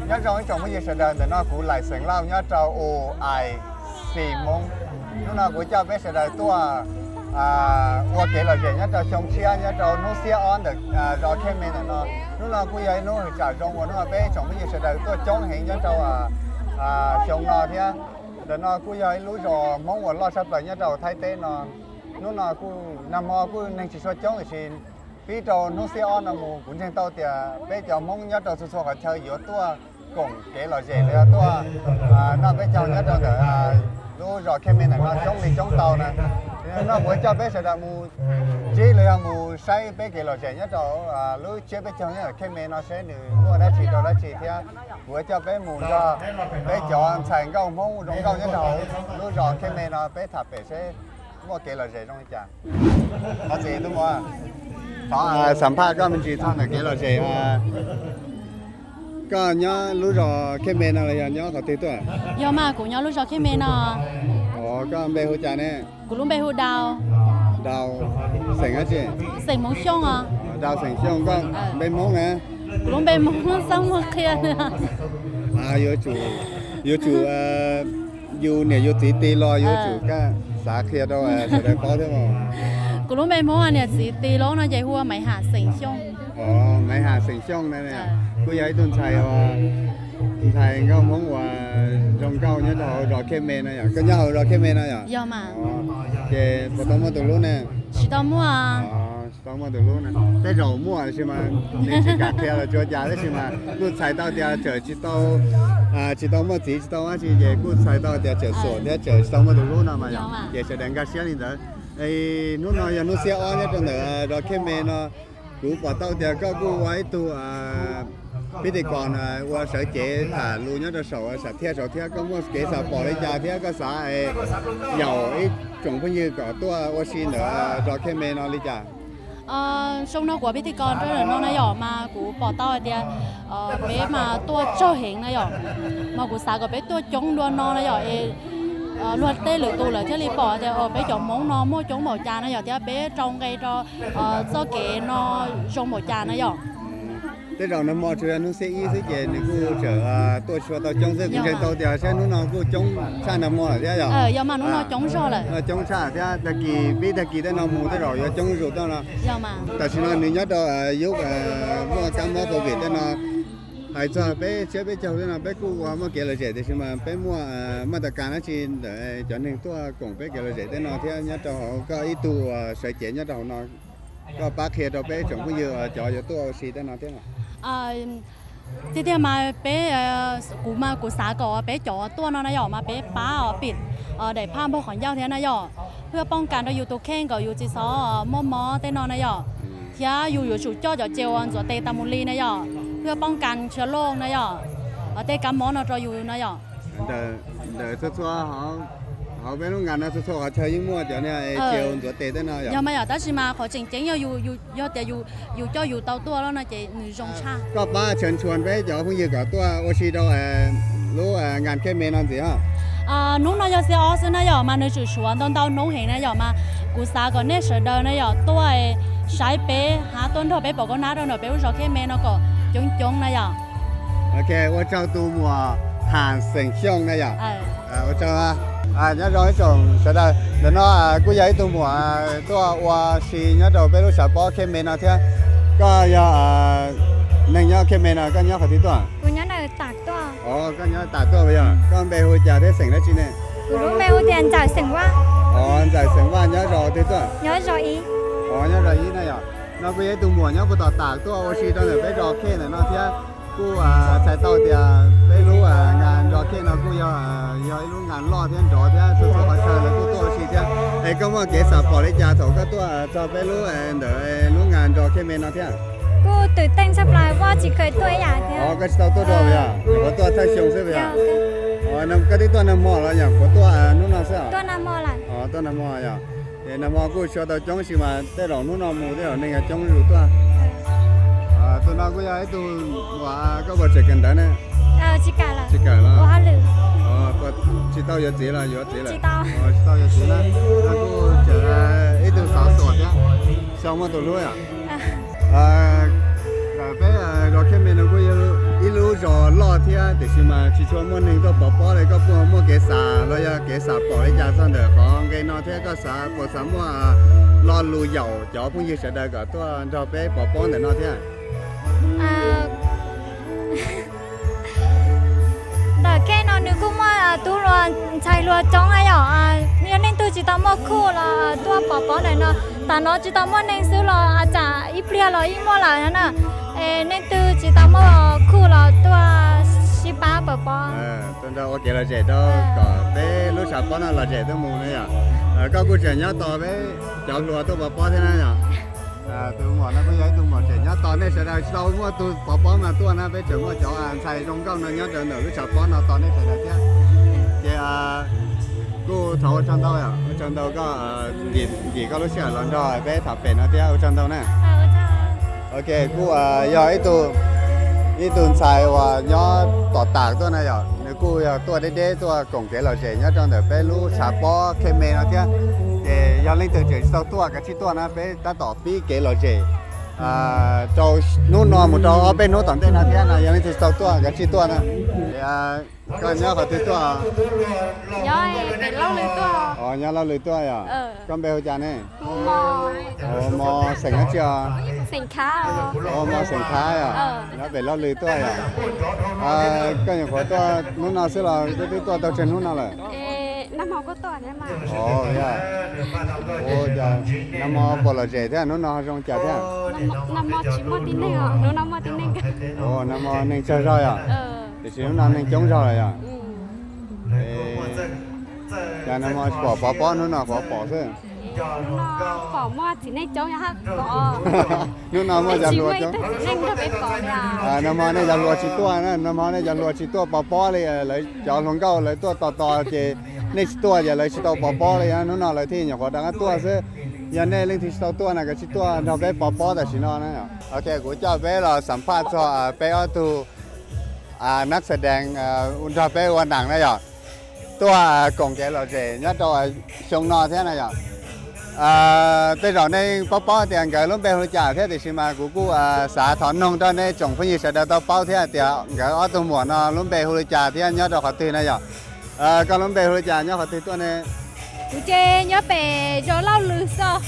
Nyob zoo ib tsoom phooj ywg sawv daws, ntawm no kuv Laim Xeem Lauj nyob rau U I C Hmoob. Hnub no kuv coj peb sawv daws tuaj ua kev lom zem nyob rau xyoo tshiab nyob rau hnub xiab ob ntawm zos Khej Me ntawm no. Hnub no kuj yog ib hnub hwm tsam zoo uas hnub no peb tsoom phooj ywg sawv daws tuaj coob heev nyob rau xyoo no thiab. Ntawm no kuj yog ib lub zos Hmoob uas loj tshaj plaws nyob rau Thaib teb no. Hnub no kuj nag hmo kuj neeg tsis tshua coob tiam sis pib rau hnub xiab ob no mus kuv ntseeg tau tias peb cov Hmoob nyob rau txhua txhua qhov chaw yuav tuaj koom kev lom zem los yog tuaj noj peb caug nyob rau ntawm lub zos Khej Me ntawm no coob li coob tau na. No kuv coj peb sawv daws mus ntsib los yog mus saib peb kev lom zem nyob rau lub tsiab peb caug nyob ntawm Khej Me no seb nws muaj dab tsi rau dab tsi thiab kuv coj peb mus nrog peb cov ntxhais nkauj Hmoob zoo nkauj nyob rau hauv lub zos Khej Me no peb tham pem seb muaj kev lom zem zoo li cas. Thov txim tub muam, thov xam phaj koj me ntsis txog ntawm kev lom zem. Koj nyob lub zos Khej Me no los yog nyob qhov twg tuaj? Yog mas, kuv nyob lub zos Khej Me no. Koj npe hu cas ne? Kuv lub npe hu Dau. Dau, xeem dab tsi? Xeem Hmoov Xyooj os. Dau xeem Xyooj, koj npe Hmoob na? Kuv lub npe Hmoob Xab Muag Qhia. Yuav tsum, yuav tsum yus niam yus txiv tis los yuav tsum xav qhia rau sawv daws paub thiab os. Kuv lub npe Hmoob niam txiv tis los no ces hu ua Maiv Ham xeem Xyooj. Maiv Ham xeem Xyooj na, kuj yog ib tug ntxhais uas ntxhais nkauj Hmoob uas zoo nkauj nyob rau hauv zos Khej Me no yom. Koj nyob hauv zos Khej Me no yom? Yog mas. Ces puas tau muaj tus hlub ne? Tsis tau muaj. Tsis tau muaj tus hlub na. Tej zaum muaj tab sis mas nws tsis kam qhia los tsuas cas tab sis mas kuj txhais tau tias txawm tsis tau, tsis tau muaj txiv tsis tau dab tsi ces kuj txhais tau tias tseem xuam thiab tseem tsis tau muaj tus hlub no mas yom. Ces sawv daws nkag siab li ntawd. Hnub no yog hnub xiab ob nyob rau ntawm zos Khej Me no, kuv pom tau tias koj kuj ua ib tug pib ti kos ua sawv cev tham lus nyob rau saum sam thiaj saud thiab, koj muaj kev xav pom li cas thiab koj xav yaum ib tsoom phooj ywg kom tuaj ua si ntawm zos Khej Me no li cas? Xyoo no kuv pib ti kos rau ntawm no na yom, mas kuv pom tau hais tias peb mas tuaj tsawg heev na yom, mas kuv xav kom peb tuaj coob dua no na yom es luag tej lwm tus lawv thiaj li pom tias peb cov Hmoob no muaj coob npaum cas na yom, thiab peb rau nqe rau txoj kev no zoo npaum cas na yom. Tej zaum nag hmo tsuas yog hnub xiab ib xwb ces nws kuj tseem tuaj tsis tau coob xwb, kuv ntseeg tau tias saib hnub no kuj coob tshaj nag hmo lawm thiab yom. Yog mas, hnub no coob zog lawm. Coob tshaj thiab tag kis pib tag kis tej no mus tej zaum yuav coob zuj zus tuaj no. Tam sim no nws nyob rau yub muaj kab mob covid tej no, hais txog peb tsiab peb caug tej no peb kuj ua muaj kev lom zem tiam sis mas peb muaj maj tas kas dab tsi ntawm cov neeg tuaj koom peb kev lom zem tej no thiab nyob rau hauv koj ib tug uas sawv cev nyob rau hauv no, koj pab qhia rau peb tsoom phooj ywg cov yuav tuaj ua si tej no thiab. Tiag tiag mas peb, kuv mas kuv xav kom peb cov tuaj no na yom, mas peb pab pim daim phaj npog qhov ncauj thiab na yom, pheej poob kas rau yus tus kheej kom yus tsis txhob muaj mob tej no na yom, thiab yus yuav tsum coj cov ces uas ntxuav tes tas mus li na yom, pheej poob kas tsiav loj na yom, tej kab mob no rau yus na yom. Ntawm txhua txhua hauv peb lub ngas no txhua txhua qhov chaw yeej muaj cov niag ces ntxuav tes tej no yom. Yog mas yom, tab sis mas qhov tseem ceeb yog tias yus coj yus tau tuaj los no ces nws zoo tshaj. Koj pab tshaj tshuaj peb cov phooj ywg kom tuaj ua si rau lub ngas Khej Me no ntxiv. Hnub no yog xiab ob xwb na yom, mas nws tseem tshuav ntau ntau hnub heev na yom, mas kuv xav kom nej sawv daws na yom tuaj saib peb hab tuaj nrog peb pom koj nab rau ntawm peb lub zos Khej Me no kom coob coob na yom. Ok, ua tsaug tus muam Ham Xeem Xyooj na yom. Ua tsaug. Nyob zoo ib tsoom sawv daws, ntawm no kuj yog ib tug muam tuaj ua si nyob rau peb lub tshav pob Khej Me no thiab. Koj yog neeg nyob Khej Me no, koj nyob qhov twg tuaj? Koj nyob tas tuaj puas yog? Koj npe hu cas thiab xeem dab tsi ne? Kuv lub npe hu tias Ntxawm Xeem Vaj. Ntxawm Xeem Vaj nyob zos twg tuaj? Nyob zos ib na yom. No kuj yog ib tug muam nyob puag tom tas tuaj ua si rau ntawm peb zos Khej ntawm no thiab. Kuj txhais tau tias peb lub ngas zos Khej no kuj yog, yog ib lub ngas loj thiab nrov thiab txhua txhua qhov chaw lawv kuj tuaj ua si thiab. Es koj muaj kev xam pom li cas thaum koj tuaj txog peb lub ntawm lub ngas zos Khej Me no thiab? Kuj twm teej tshaj plaws, kuv tsis tau tuaj dua puas yog? Puas tuaj thawj xyoo xwb puas yog? Koj twb tuaj nag hmo los yog puas tuaj hnub no xwb? Tuaj nag hmo yog. Es nag hmo kuj tsis tau coob tab sis mas tej zaum hnub no mus tej zaum neeg yuav coob zuj zus tuaj. Tus no kuj yog ib tug uas koj puas tseem kawm ntawv ne? Tsis kawm los? Tsis tau yuav txiv los yuav txiv lawm? Tsis tau yuav txiv na. No kuj tseem ib tug xov xuam thiab, xyov muaj tus hlub yom. Peb zos Khej Me no kuj yog ib lub Zos loj thiab tiam sis mas tsis tshua muaj neeg tuaj pov pob li, koj puas muaj kev xav los yog kev xam pom li cas txog ntawm qhov nqe no thiab koj xav puas xav muaj lo lus yaum cov phooj ywg sawv daws kom tuaj nrog peb pov pob ntawm no thiab? Ntawm khej no nws kuj muaj tub hluas ntxhais hluas coob na yom. Yog leej twg tsis tau muaj khuj los tuaj pov pob ntawm no. Tam no tsis tau muaj neeg xwb los tsam ib pliag los yeej muaj lawm na. Es leej twg tsis tau muaj khuj los tuaj sib pab pov pob, tuaj nrog ua kev lom zem rau kom peb lub tshav pob no lom zem tuaj mus na yom. Koj kuj tseem nyob tos peb cov hluas tuaj pov pob thiab na yom. Tus muam no kuj yog ib tug muam tseem nyob tos nej sawv daws, tsis tau muaj tus pov pob mas tuaj na, peb tseem muaj cov ntxhais zoo nkauj no nyob rau ntawm lub tshav pob no tos nej sawv daws thiab. Ces kuj thov ua tsaug ntau, ua tsaug ntau koj nkim koj lub sij hawm los nrog peb tham pem no thiab, ua tsaug ntau na. Ok, kuj yog ib tug ntxhais uas nyob tom tas tuaj na yom, nws kuj yog tuaj deb deb tuaj koom kev lom zem nyob rau ntawm peb lub tshav pob Khej Me no thiab. Ces yog leej twg tseem tsis tau tuaj kav tsij tuaj na, peb tab tom pib kev lom zem rau hnub no mus rau ob peb hnub tom ntej no thiab no, yog leej twg tsis tau tuaj kav tsij tuaj na. Koj nyob qhov twg tuaj? Nyob Lauj Lwm tuaj yom. Koj npe hu cas ne? Mos xeem dab tsi os? Mos xeem Khav yom. Nyob pem Lauj Lwm tuaj yom. Koj nyuam qhuav tuaj hnub no xwb los koj twb tuaj tau tsawg hnub no lawm? Nag hmo puas lom zem thiab, hnub no zoo cas thiab? Nag hmo neeg tsawg zog yom, tiam sis hnub no neeg coob zog lawm yom. Cas nag hmo pom pov pob, hnub no qhuav pom xwb? Hnub no muaj cov hluas coob. Nag hmo nej cov hluas tsis tuaj na, nag hmo nej cov hluas tsis tuaj pov pob li, lawv cov hluas nkauj lawv tuaj tos tos ces nej tsis tuaj ces lawv tsis tau pov pob li, hnub no lawv thiaj nyuam qhuav rov qab tuaj xwb. Yog nej leej twg tsis tau tuaj no kav tsij tuaj nrog peb pov pob tam sim no na. Ok, kuv coj peb los xam phaj txog peb ob tug nab xav deev nrog peb ua nam na yom, tuaj koom kev lom zem nyob rau xyoo no thiab na yom. Tej zaum nej paub paub tias nkawd lub npe hu li cas thiab, tiam sis mas kuv kuj xav thov noog rau nej tsoom phooj ywg sawv daws tau paub thiab tias nkawd ob tug muam no lub npe hu li cas thiab nyob rau qhov twg na yom. Koj lub npe hu li cas, nyob qhov twg tuaj ne? Kuv ces nyob pem zos Lauj Lwm xwb,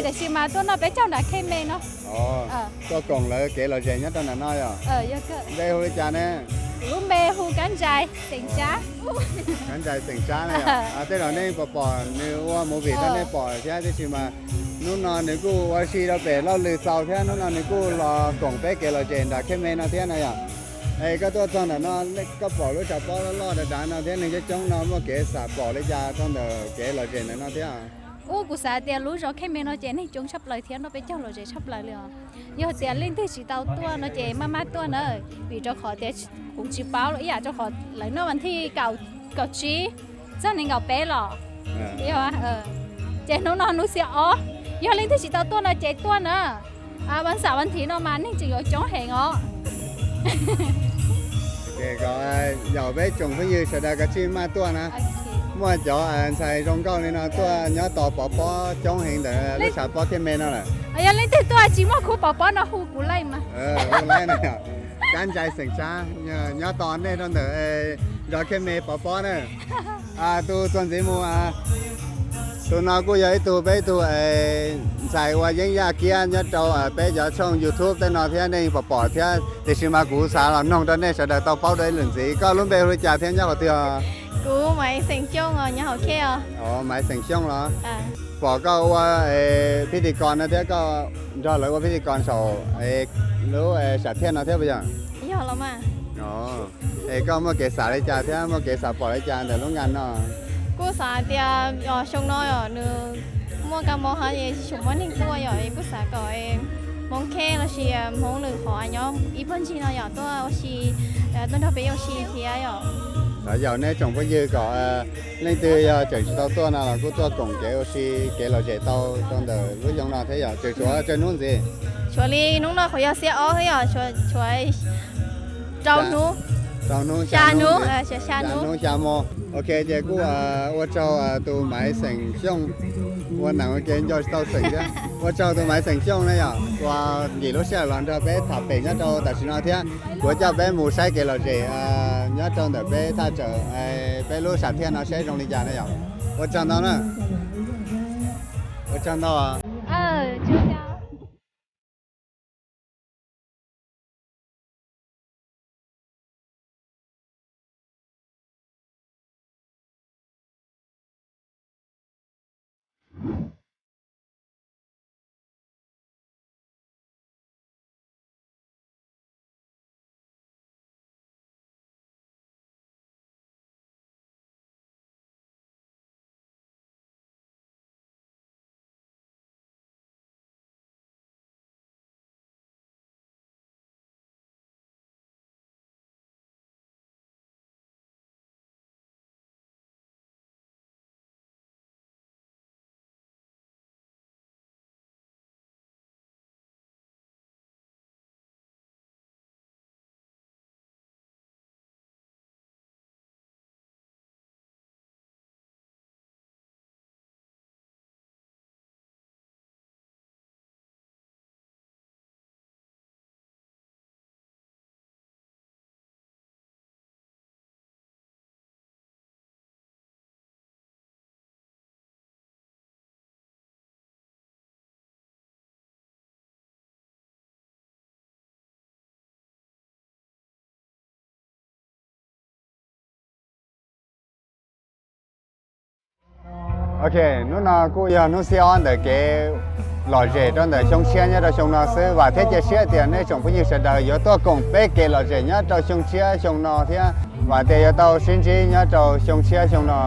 tiam sis mas tuaj noj peb caug nram Khej Me no. Tuaj koom lawv kev lom zem nyob rau nram no yom. Npe hu li cas ne? Kuv lub npe hu Kab Ntsais xeem Tsab. Kab Ntsais xeem Tsab na yom. Tej zaum nej pom pom nws ua movie rau nej pom thiab, tiam sis mas hnub no nws kuj ua si rau pem Lauj Lwm txaus thiab, hnub no nws kuj los koom peb kev lom zem nram Khej Me no thiab na yom. Es koj tuaj txog ntawm no, koj pom lub tshav pob loj loj dav dav no thiab neeg coob coob no muaj kev xam pom li cas rau ntawm kev lom zem ntawm no thiab? Ub, kuv xav tias lub zos Khej Me no ces neeg coob tshaj plaws thiab noj peb caug lom zem tshaj plaws li os. Yog tias leej twg tsis tau tuaj no ces maj maj tuaj na, vim rau qhov tias kuv tsis paub ib yam rau qhov lawv noj vas thij kaum tsib txog nees nkaum peb los. Ces hnub no hnub xiab ob, yog leej twg tsis tau tuaj no ces tuaj na. Vas xaum vas thiv no mas neeg tseem yuav coob heev os. Kom yaum peb tsoom phooj ywg sawv daws kav tsij maj tuaj na. Muaj cov ntxhais zoo nkauj li no tuaj nyob tos pov pob coob heev ntawm lub tshav pob Khej Me no lawm. Yog leej twg tuaj tsis muaj khub pov pob no hu kuv laij mas. Kab Ntsais xeem Tsab nyob tos nej rau ntawm zos Khej Me pov pob na. Tus txuas ntxiv mus, tus no kuj yog ib tug peb ib tug ntxhais ua yeeb yaj kiab nyob rau peb cov tshooj YouTube tej no thiab, nej pom pom thiab, tiam sis mas kuv xav los noog rau nej sawv daws tau paub dua ib lwm ntxiv. Koj lub npe hu li cas thiab nyob qhov twg os? Kuv Maiv Xeem Xyooj os, nyob hauv Khej os. Maiv Xeem Xyooj los? Pom koj ua phij ti kos no thiab, koj nrog lawv ua phij ti kos saum lub sam thiaj no thiab puas yog? Yog los mas. Es koj muaj kev xav li cas thiab muaj kev xav pom li cas ntawm lub ngan no? Kuj xav hais tias xyoo no yom nws muaj kab mob hab es tsis tshua muaj neeg tuaj yom, es kuj xav kom Hmoob Khej lossis Hmoob lwm qhov nyob ib puag ncig no yom tuaj ua si, tuaj nrog peb ua si thiab yom. Xav yaum nej tsoom phooj ywg kom leej twg yog tseem tsis tau tuaj no los kuj tuaj koom kev ua si kev lom zem tau rau ntawm lub xyoo no thiab yom, tseem tshuav tsawg hnub ntxiv? Tshuav li hnub no qhuav yog xiab ob xwb yom, tshuav rau hnub. Xya hnub, xya hnub xya hmo. Ok, ces kuj ua tsaug tus Maiv Xeem Xyooj, ua neeg ua ke nco tsis tau xeem thiab. Ua tsaug tus Maiv Xeem Xyooj na yom, uas nkim lub sij hawm los nrog peb tham pem nyob rau tam sim no thiab. Kuv coj peb mus saib kev lom zem nyob rau ntawm peb thaj tsam, peb lub sam thiaj no seb zoo li cas na yom. Ua tsaug ntau na. Ua tsaug ntau. Ok, hnub no kuj yog hnub xiab ob ntawm kev lom zem rau ntawm xyoo tshiab nyob rau xyoo no xwb. Vam thiab cia siab tias nej tsoom phooj ywg sawv daws yuav tuaj koom peb kev lom zem nyob rau xyoo tshiab xyoo no thiab vam tias yuav tau sib ntsib nyob rau xyoo tshiab xyoo no.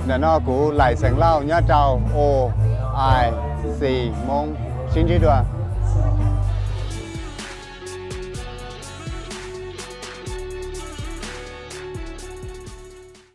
Ntawm no kuv Laim Xeem Lauj nyob rau O I C Hmoob, sib ntsib dua.